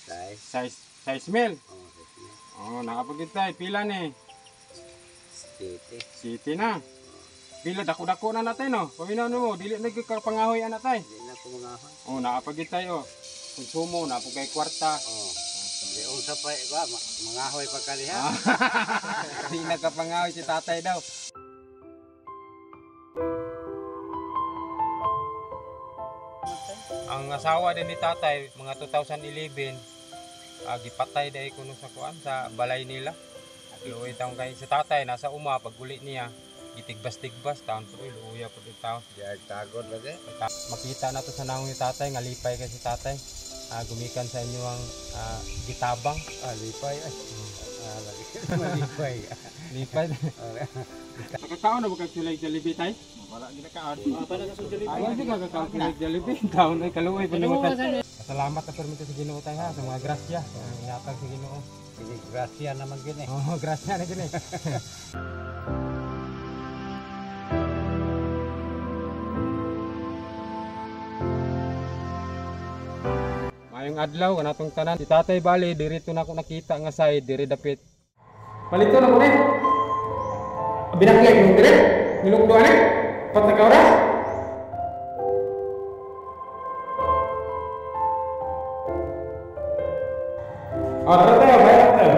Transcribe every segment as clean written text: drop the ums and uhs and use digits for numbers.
Size. 6 mil. Oh, 6 mil. Oh, nakapagitay. Pila ni? City. City na. Pila dako-dako na natay no. Paminaw mo, dili na gyud ka pangahoy ana tay. Di na ko mga ahoy. Oh, nakapagitay oh. Konsumo na pud kay kwarta. Oh. Di unsa pa ba mga ahoy pa kaliha. Ah. Di na ka pangahoy si tatay daw. Ang asawa din ni tatay, mga 2011, gipatay dahil kuno sa kuan sa balay nila. Luoy taon kay si tatay nasa uma pag uli niya gitigbas-tigbas taon po luoya po yung taon. Diag tagod ba di? Makita na to sa naong ni tatay nga lipay kay si tatay. Gumikan sa inyo ang gitabang. Ah, lipay ay. Ah, lagi malipay. Lipay. Nakakaon na ba kag sulay Jollibee tay? Wala gid kaon. Ay, hindi ka kakaon sulay Jollibee. Taon ay kaluoy pa nimo tay. Salamat na permito sa Ginoo tay ha sa mga grasya nga inatag sa Ginoo. Sige, grasya naman gid eh. Oh, grasya na gini. Maayong adlaw kanatong tanan. Si Tatay Bali diri to nako nakita nga side diri dapit. Palito na ko ni. Binakli mo dire. Nilukdo ani. Pat na ka oras. Oh, tara tayo, bayar tayo.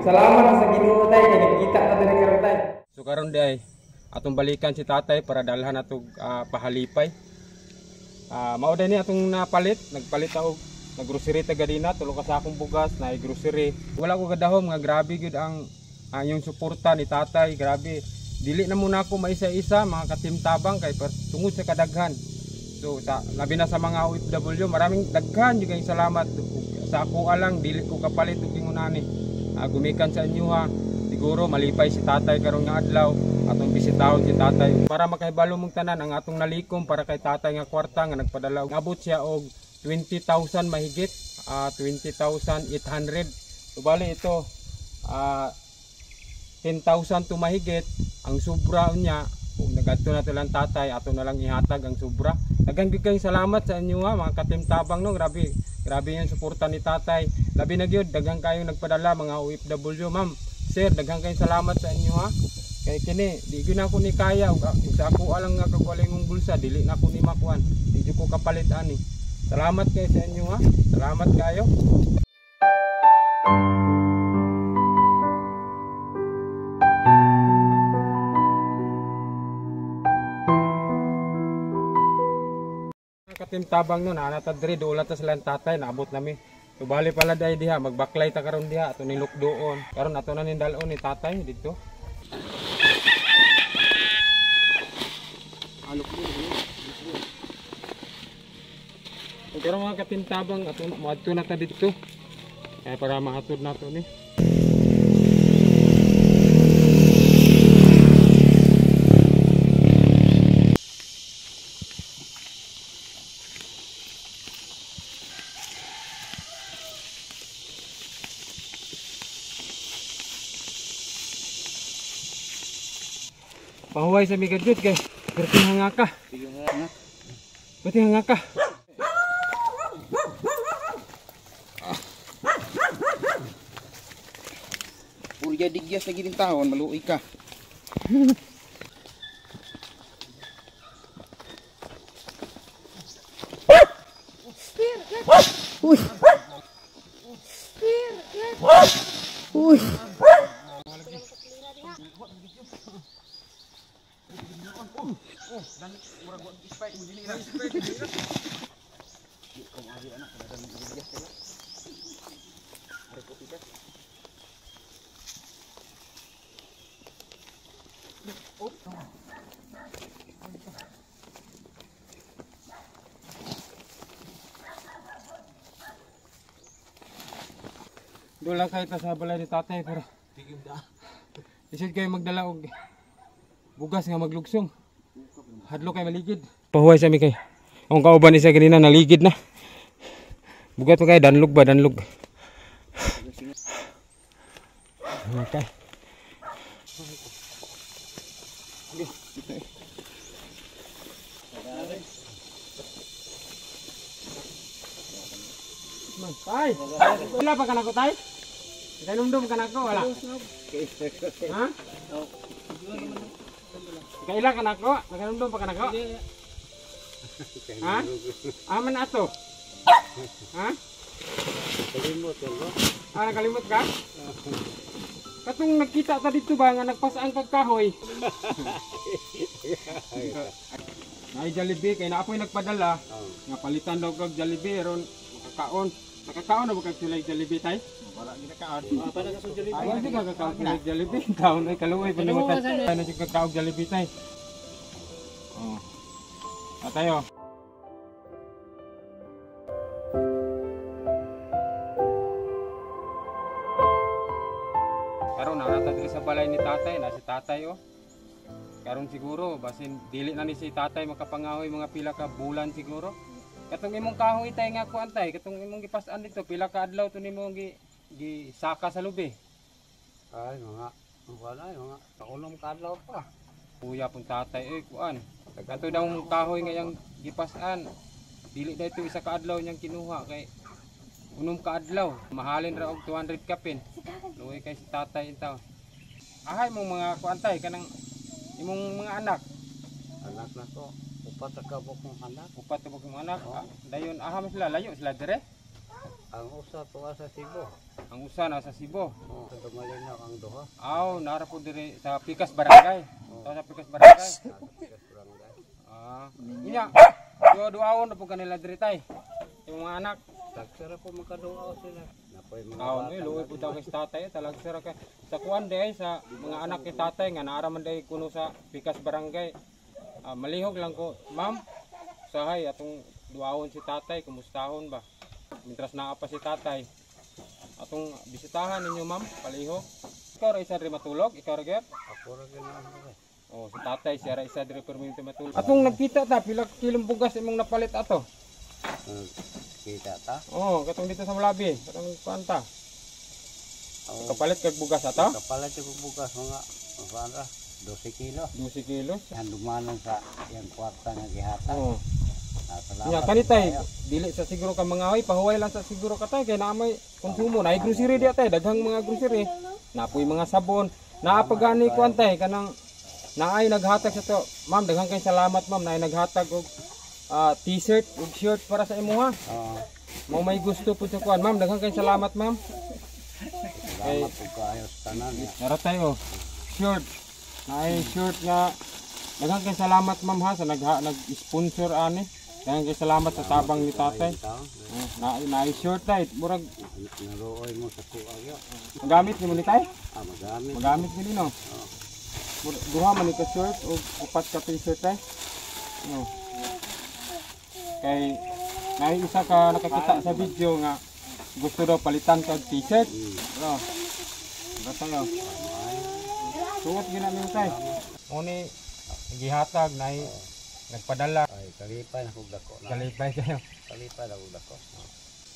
Salamat sa Ginoo tay kay nagkita na diri karon tay. So karon di ay atong balikan si tatay para dalhan atong pahalipay. Mao day ni atong napalit, nagpalit ta og naggrocery ta gadina, tulo ka sakong bugas, na grocery. Wala ko gadahom nga grabe gyud ang yung suporta ni tatay, grabe. Dili na muna ako maisa-isa mga katimtabang kay tungod sa kadaghan. So sa labi na sa mga OFW, maraming daghan jud kayong salamat. Sa ako alang dili ko kapalit og ingon ani. Gumikan sa inyo ha. Siguro malipay si tatay karon nga adlaw atong bisitahon si tatay para makahibalo mong tanan ang atong nalikom para kay tatay nga kwarta nga nagpadala. Abot siya og 20,000 mahigit, 20,800. So bali ito 10,000 to mahigit ang sobra niya. Kung nagadto na to lang tatay, ato na lang ihatag ang sobra. Daghang gyud kayong salamat sa inyo ha, mga katimtabang no. Grabe, grabe yung suporta ni tatay. Labi na gyud daghang kayong nagpadala mga OFW, ma'am, sir, daghang kayong salamat sa inyo ha. Kay kini di gyud nako ni kaya ug sa ako alang nga kagaling bulsa dili na ko ni makuan. Di jud ko kapalit ani. Salamat kayo sa inyo ha. Salamat kayo. Katimtabang no, naanata diri dool ta sila tatay, naabot nami. So bali pala dai diha, magbaklay ta karon diha ato ning lukdoon. Karon ato na ning dal-on ni tatay didto. Pero mga katimtabang ato moadto na ta didto. Kaya para mahatod nato ni. Pahuway sa migadyot kay berarti hangaka. Berarti hangaka. Purya digyas lagi din tahon, maluoy ka. Uy. Uy. Doon lang kayo sa balay ni tatay para isod kayo magdala og bugas nga maglugsong. Hadlo kay maligid. Pahuway sa mi kay. Ang kauban isa ganina naligid na. Bugat pa kay danlog ba danlog. Okay. Man. Tay! Wala pa ka nako, tay? Kainumdum ka nako, wala? Ha? Kaila ka nako? Nakainumdum pa ka nako? Ha? Aman ato? Ha? Kalimot ko. Ah, nakalimot ka? Katong nagkita ta dito ba nga nagpasaan kag kahoy? Nay Jollibee kay naa po'y nagpadala nga palitan daw kag Jollibee ron makakaon. Nakakaon na ba kag sila Jollibee, tay? Wala ginakaon. Para ka sa Jollibee. Ay, hindi ka kakaon sila Jollibee. Kaon ay kaluoy pa nimo tay. Ay na jud kakaog Jollibee, tay. Oh. Tayo. Karon naa ta diri sa balay ni tatay, na si tatay oh. Karon siguro basin dili na ni si tatay makapangahoy mga pila ka bulan siguro. Katong imong kahoy tay nga kuan tay, katong imong gipas-an dito pila ka adlaw to nimo gi gisaka sa lubi. Ay, mga wala mga kaulong kadlaw pa. Kuya pong tatay eh kuan. Kato daw kahoy nga yang gipas-an. Dili na ito isa ka adlaw niyang kinuha kay unom ka adlaw. Mahalin ra og 200 kapin. Luoy kay si tatay intaw. Ahay mong mga kuan tay kanang imong mga anak. Anak na ko. Upat ka kong anak. Upat ka mong anak. Ah, dayon aham sila layo sila dire. Ang usa tuwa sa Cebu. Ang usa na sa Cebu. Oh, sa Dumalinaw ang duha. Aw, nara po dire sa Pikas Barangay. Oh. Sa Pikas Barangay. Sa Pikas Barangay. Ah, inya. Duo-duawon na po kanila dire tay. Yung mga anak. Tagsara po makaduaw sila. Napoy mga Aw, bata. eh, luoy po daw kay tatay, talagsara kay sa kuan day sa mga anak ni tatay nga naara man day kuno sa Pikas Barangay. Ah, malihog lang ko, ma'am. Sahay atong duawon si tatay, kumustahon ba? Mintras naa pa si tatay. Atong bisitahan ninyo, ma'am, palihog. Ikaw ra isa diri matulog, ikaw ra gyud? Ako ra gyud na. Oh, si tatay siya ra isa diri perminto matulog. Atong nagkita ta pila ka kilong bugas imong napalit ato? Kita ta. Oh, katong dito sa Malabi, katong kuan ta. Oh, Kapalit kag bugas ato? Kapalit yung bugas mga kuan ra 12 kilo. 12 kilos. Yan dumanan sa yang kwarta nga gihatag. Oh. Ah, salamat. Nya kani tay, dili sa siguro ka mangahoy, pahuway lang sa siguro ka tay kay naa may konsumo, naay grocery di tay, daghang mga grocery. Napoy mga sabon, naa pa gani kuan tay kanang naay naghatag sa to. Ma'am, daghang kay salamat ma'am, naay naghatag og t-shirt ug shirt para sa imuha. Oh, Mao may gusto pud sa kuan, ma'am, daghang kay salamat ma'am. salamat po kaayo sa tanan. Nara tayo. Shirt. Naay shirt nga daghang kay salamat ma'am ha sa nag-sponsor ani. Daghang kay salamat sa tabang ni tatay. Taon, Oh, naay shirt tay, murag naruoy mo sa kuha yo. gamit nimo ni tay? Ah, magamit. Magamit gini no. Duha man ni ka shirt o upat ka t-shirt tay. Oh. Kay naay isa ka nakakita sa video nga gusto daw palitan ka og t-shirt. Oh. Basta yo. Suot gina nimo tay. Uni gihatag naay nagpadala. Ay, kalipay na kog dako na. Kalipay kayo. Kalipay na kog dako.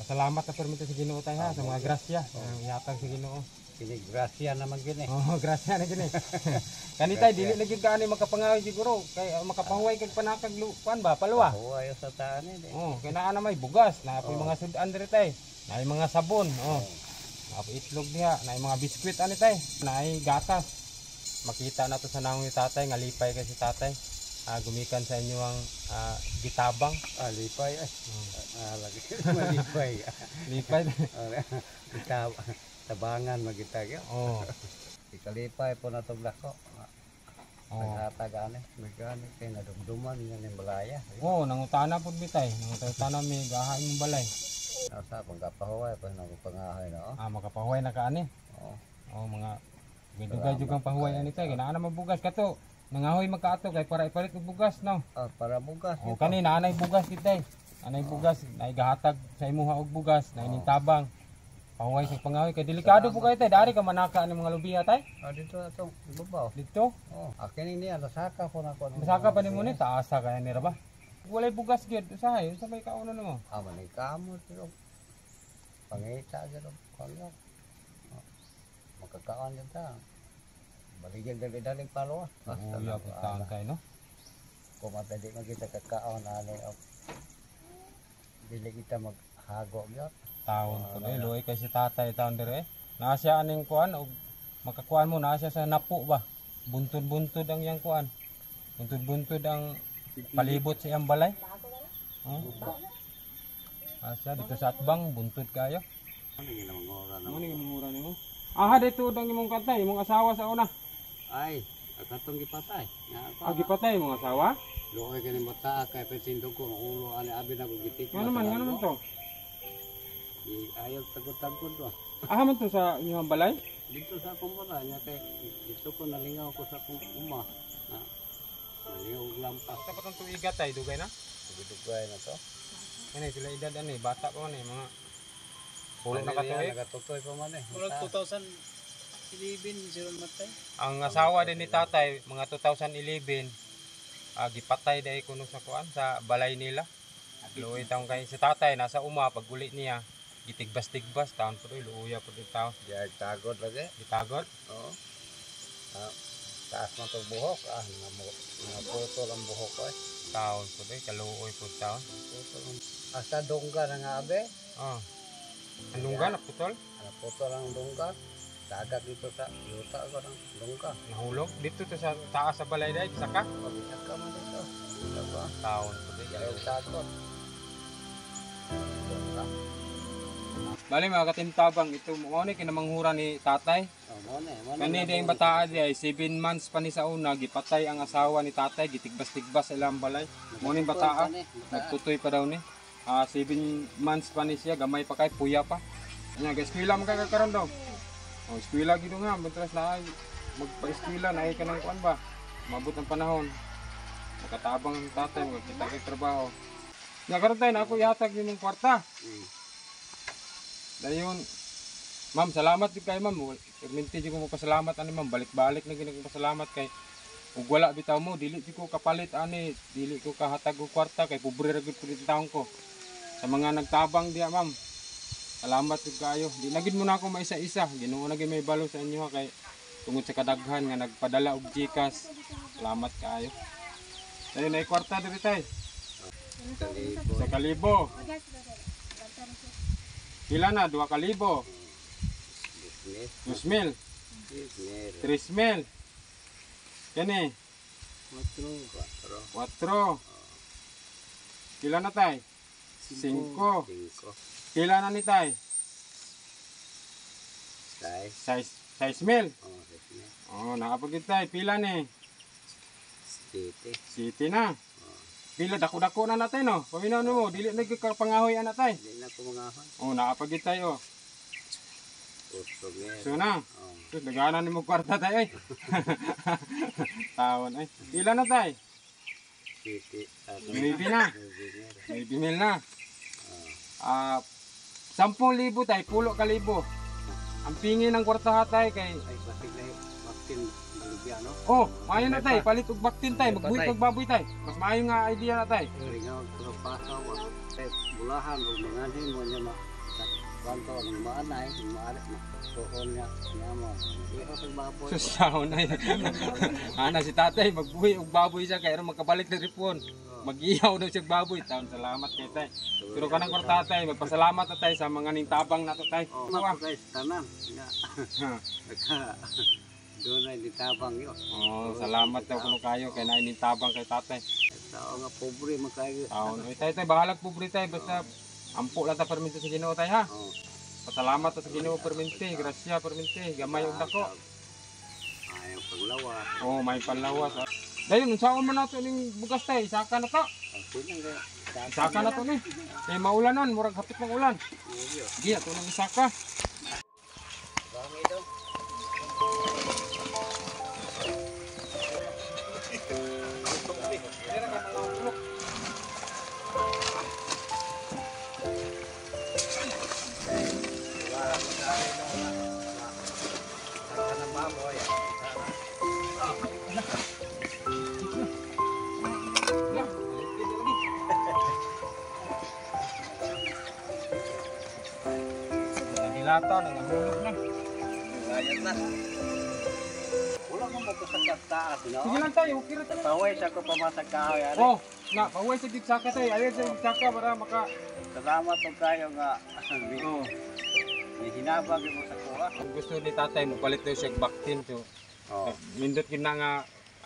Pasalamat na permito sa Ginoo tay ha sa mga grasya nga ihatag sa Ginoo. Kini grasya naman gini. Oh, grasya na gini. Kani tay dili na gyud kaani makapangahoy siguro kay makapahuway kag panakag kuan ba palwa. Huwayo sa taan eh. Oh, kay naa na may bugas, naa po'y mga sudan diri tay. Naay mga sabon, oh. Naa po'y itlog diha, naay mga biskwit ani tay, naay gatas. Makita na to sa naong ni tatay nga lipay kay si tatay. Gumikan sa inyo ang gitabang. Ah, lipay ay. Ah, lagi malipay. Lipay. Kita tabangan magita gyud. Oh. Ikalipay po na tong dako. Oh. Naghatag ani, migani kay nadumduman niya ni Malaya. Oh, nangutana pud mi tay. Nangutana mi gaha imong balay. Nasa pagkapahuway pa nang pangahoy na oh. Ah, makapahuway na ka ani. Oh. Oh, mga dugay jud kang pahuway ani tay. Kinaan na mabugas kato. Nangahoy magkaato kay para ipalit og bugas no. Ah, para bugas. O kani naanay bugas gid tay. Anay bugas, naay gahatag sa imuha og bugas, naay ning tabang. Pahuway sa pangahoy kay delikado po kayo tay. Dari ka manaka ni mga lubiya tay. Ah, dito atong ibabaw. Dito, Oh, akin niya nasaka ko na ko. masaka pa nimo ni taasa kaya ni ra ba? Walay bugas gyud usahay, unsa may kauno nimo? Ah, manay kamot pero pangita gyud kono. Makakaon jud ta. Baligyan dali-dali palo. Uya pud taon kay no. Kung mata di man kita kakaon ani og dili kita maghago gyud. Taon po eh, luoy kay si tatay taon dire eh. Naa siya aning kuan og makakuan mo naa siya sa napo ba. Buntod-buntod ang iyang kuan. Buntod-buntod ang palibot sa iyang balay. Oh. Asa dito sa atbang buntod kayo. Ano ginamangura na? Mo ni mura nimo. Aha dito dang imong kantay, imong asawa sa una. Ay, katong gipatay. Nga ako. Ah, gipatay imong asawa? Luoy kani mata kay pensindog ko ang ulo ani abi na ko gitik. Ngano man to? Ayaw tagod-tagod ba. Aha man to sa inyong balay? Dito sa akong balay niya kay dito ko nalingaw ko sa akong uma. Na, nalingaw og lampas. Sa patong tuiga tay dugay na. Dugay na to. Ano sila edad ani bata pa man eh mga pulo na ka tuig. Nagatutoy pa man eh. Murag 2011 zero matay. Ang asawa din ni tatay mga 2011 gipatay dahil kuno sa kuan sa balay nila. Luoy taon kay si tatay nasa uma pag uli niya gitigbas-tigbas taon po luoya po din taon. Diag tagod lagi. Gitagot. Oo. Ah, taas man tong buhok ah, nga putol ang buhok ko eh. Taon po din kaluoy po taon. Putol ang asa dongga na nga abe. Oh. Ang lungga naputol, Ana putol ang dongga. Dagat dito sa yuta ko ng dongga. nahulog dito to sa taas sa balay dahil saka Pabisak ka man dito. Diba? taon po din. Ayaw tagod. Dongga. Bali mga katintabang ito mo ni kinamanghura ni tatay. Oh, mo na, mo na. Kani di ang bataa di ay 7 months pa ni sa una gipatay ang asawa ni tatay gitigbas-tigbas sa ilang balay. Mo ni bataa nagtutoy pa daw ni. 7 months pa ni siya gamay pa kay puya pa. Anya guys, eskwela man kay karon daw. Oh, eskwela gid nga matras na ay magpa-eskwela na ay kanang kuan ba. Mabot ang panahon. Makatabang ang tatay magkita kay trabaho. Nya karon tay na ako ihatag nimong kwarta. Dayon, ma'am, salamat jud kay ma'am. Perminti jud ko magpasalamat ani ma'am. Balik-balik na gid ko pasalamat kay ug wala bitaw mo, dili jud ko kapalit ani, dili ko kahatag og kwarta kay pobre ra gud pud taon ko. Sa mga nagtabang diya ma'am. Salamat jud kaayo. Di na gid mo na ako maisa-isa. Ginoo na gid may balo sa inyo ha, kay tungod sa kadaghan nga nagpadala og GCash. Salamat kaayo. Dayon ay kwarta diri tay. Kalibo. Sa kalibo. Pila na? 2 kalibo. Business. 2,000. Business. 3,000. Kani, Quatro. Quatro. 4. Pila na tay? 5. Cinco. Pila na ni tay? Seis. 6,000. Oh, seis mil. Oh, nakapagid tay. Pila ni? Siete. City na. Pila dako-dako na natin no. Paminaw mo, dili na gyud ka pangahoy ana tay. Hindi na ko mga hon. Oh, nakapagid tay oh. Otso mil. So na. Oh. So, daganan nimo kwarta tay ay. Tawon ay. Pila na tay? Siete. Nuebe na. Nuebe mil. 9,000 na. 10,000 tay, pulo ka libo. Ang pingi ng kwarta tay kay Ay, basig na yun. Baktin maligya, no? Oh, maayo na tay, palit og baktin tay, magbuhi Patay. kag baboy tay. Mas maayo nga idea na tay. Ringaw, pero pasaw, ah. Ay, bulahan, o manganhin mo niya ma. Sa kwanto, ang maanay, ang maalit na. Tuon niya, niya mo. Iho sa baboy. Sus taon ay. Ana si tatay magbuhi og baboy siya kay aron makabalit na ripon. Magihaw daw siya og baboy. Taon salamat kay tay. Pero kanang kwarta tay, magpasalamat na tay sa mga nintabang nato tay. Oh, Kuha. guys, tanan. Nga, nagka, doon ay ditabang yun. Oh, salamat daw kuno kayo kay naay nintabang kay tatay. Tao nga pobre man kayo. Taon oy tay tay bahalag pobre tay basta ampo lang ta perminti sa Ginoo tay ha. Oh. Pasalamat ta sa Ginoo perminti, grasya perminti, gamay og dako. Ayaw paglawa. Oh, may panlawas. Dayon unsaon man nato ning bugas tay, isaka na to. Ang sinang kaya. Isaka na to ni. Kay maulanon, murag hapit ng ulan. Sige, ato nang isaka. Bangi daw. Lah, balik lagi. Nagilata, nangahulog na. Layat na. Wala mo mo sa taas, no? Sige lang tayo, okay ra tayo. Paway sa ko pamasag kahoy, ari. Oh, na, paway sa gitsaka tayo. Ayaw sa gitsaka para maka Salamat og kayo nga. Oh. Hinabag mo sa kuha. Kung gusto ni tatay mo palit daw siya og baktin so. Oh. Nindot gid na nga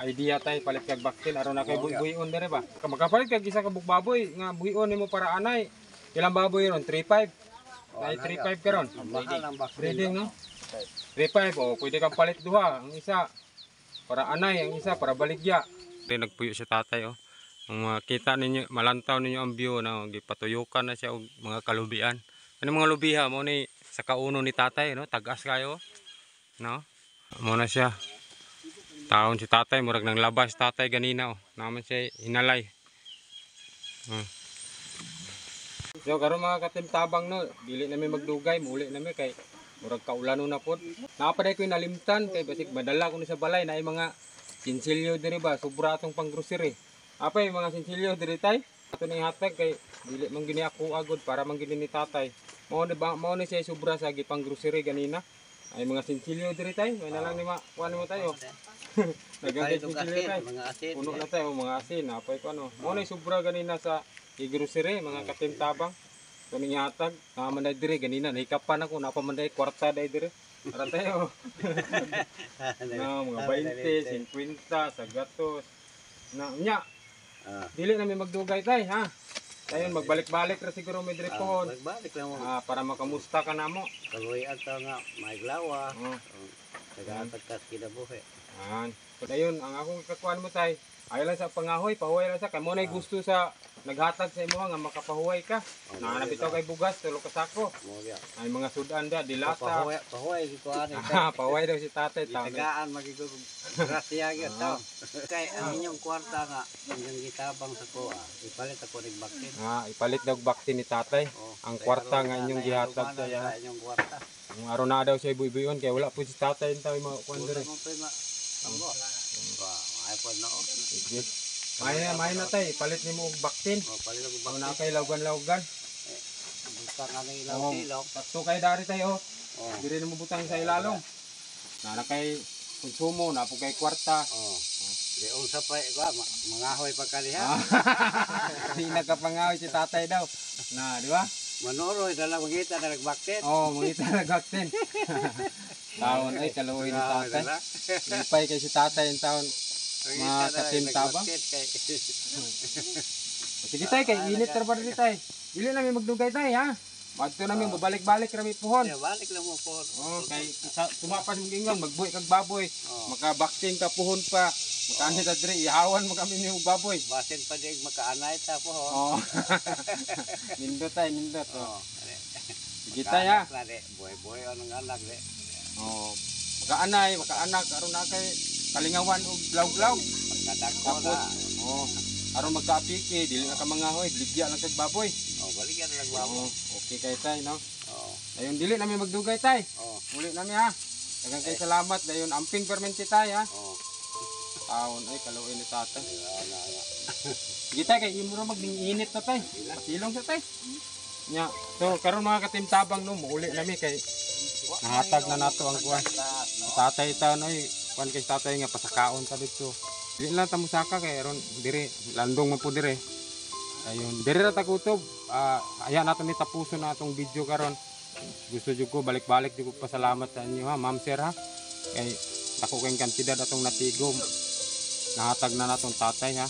idea tay palit kag baktin aron na kay Oo, buy-buyon dire ba. Makapalit kag isa ka buok baboy nga buyon nimo para anay. Ilang baboy ron? 3.5. Nay 3.5 karon. Mahal ang baktin. Breeding no? 3.5 oh, pwede kang palit duha ang isa para anay, ang isa para baligya. Nagpuyo si tatay oh. Ang makita ninyo, malantaw ninyo ang view na gipatuyukan na siya og mga kalubian. Ano mga lubiha mo ni sa kauno ni tatay no, tag-as kayo no. Mo na siya. Taon si tatay, murag nang labas tatay ganina oh. Naman siya hinalay. So karon mga katimtabang no, dili nami magdugay, muli nami kay murag kaulano na pod. Napaday ko nalimtan kay basig madala ko ni sa balay naay mga sinsilyo diri ba, sobra atong pang grocery. Apay mga sinsilyo diri tay. Ato ning hatag kay dili man gini ako agod para man gini ni tatay. Mao ni ba mao ni siya sobra sa gipang grocery ganina. Ay mga sinsilyo diri tay, may na lang ni ma kuan mo tayo. Daghang Palit og sinsilyo asin, tay. mga asin. Puno na tayo mga asin, apay ko ano. Mao ni sobra ganina sa i-grocery mga katimtabang. Ito ning hatag, naman na dire ganina nahikapan ako, napa man day kwarta day dire. Ara tayo. Na mga 20, 50, sa gatos. Na nya, dili na mi magdugay tay ha. Dayon magbalik-balik ra siguro mi dire pohon. Magbalik lang mo. Ah, para makamusta ka namo. Kaluy ta nga maiglawa. Oh. Tagatag kas kinabuhi. An. Dayon ang akong ikakuan mo tay, ayaw lang sa pangahoy, pahuway lang sa kay mo nay gusto sa naghatag sa imo nga makapahuway ka. Nahanap ito kay bugas, tulo ka sako. Mo gyud. Ay mga sudan da, dilata. Pahuway, pahuway ko ani. Ah, pahuway daw si tatay taon. Gitagaan magigug grasya gyud taw. Kay ang inyong kwarta nga inyong gitabang sa kuha, ipalit ako ning baktin. Ah, ipalit daw bakti ni tatay. Oh, Ang kay kwarta aron nga inyong na gihatag arumanan sa iya. sa inyong kwarta. Ang aron na daw siya buy-buyon kay wala po si tatay yung tayo mga kuan Wala dire. mo pa ma. Ambo. Ba, ay po no. Sige. May na, may na tay, ipalit nimo og baktin. Oh, palit ako Mao na baktin. kay lawgan-lawgan. Butang ani ilaw Oh, silong. sakto kay dari tayo. Oh. Dire nimo butang sa ilalong. Na na kay konsumo, na po kay kwarta. Oh. Di unsa pa ba mangahoy pa kaniya. Ah. Di nagkapangahoy si tatay daw. Na, di ba? Manoroy dala mangita na nagbaktin. Oh, mangita nagbaktin. Taon ay kaluoy ni tatay. Lipay kay si tatay yung taon. Mga katimtabang. Sige tay, kay init ra ba diri tay? Dili na mi magdugay tay ha. Madto na mi babalik-balik ra mi puhon. Balik lang mo po. Oh, kay sa tumapas mong ingon, magbuhi kag baboy. Oh. Makabakting ka puhon pa. Makaani ta diri, ihawan mo kami ni baboy. Basin pa di makaanay ta po. Oh. Nindot tay, nindot. Oh. Oh. Sige tay ha. Boy-boy anong anak di. Oh. Makaanay, makaanak aron na kay kalingawan og lawg-lawg. Pagkadako Tapos, na. oh, aron magkaapiki, dili na ka mangahoy, ligya lang kag baboy. Oh, balikan na lang baboy. Oh, okay kay tay, no? Oh. Ayun, dili nami magdugay tay. Oh. Muli nami ha. Daghang kay salamat dayon amping permente tay ha. Oh. Taon ay kaluoy ni tatay. Wala na. Sige tay kay imo ra magning init na tay. Pasilong sa tay. Nya. So karon mga katimtabang no, muuli nami kay nahatag na nato ang kuan. Tatay taon oy, kuan kay tatay nga pasakaon ta didto. Dili lang ta musaka kay aron dire landong man po dire. Ayun, dire ra ta kutob. Aya nato ni tapuson na atong video karon. Gusto jud ko balik-balik jud ko pasalamat sa inyo ha, ma'am sir ha. Kay dako kayong kantidad atong natigom. Nahatag na natong tatay ha.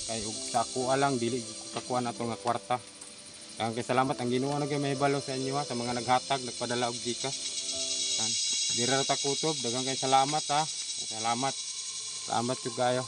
Kay og sa akoa lang dili jud ko kakuha nato nga kwarta. Kaya kay salamat ang Ginoo na gyud mahibalo sa inyo ha, sa mga naghatag, nagpadala og GCash. Yan. Dire ra ta kutob, daghang kay salamat ha. Salamat. Salamat jud kayo.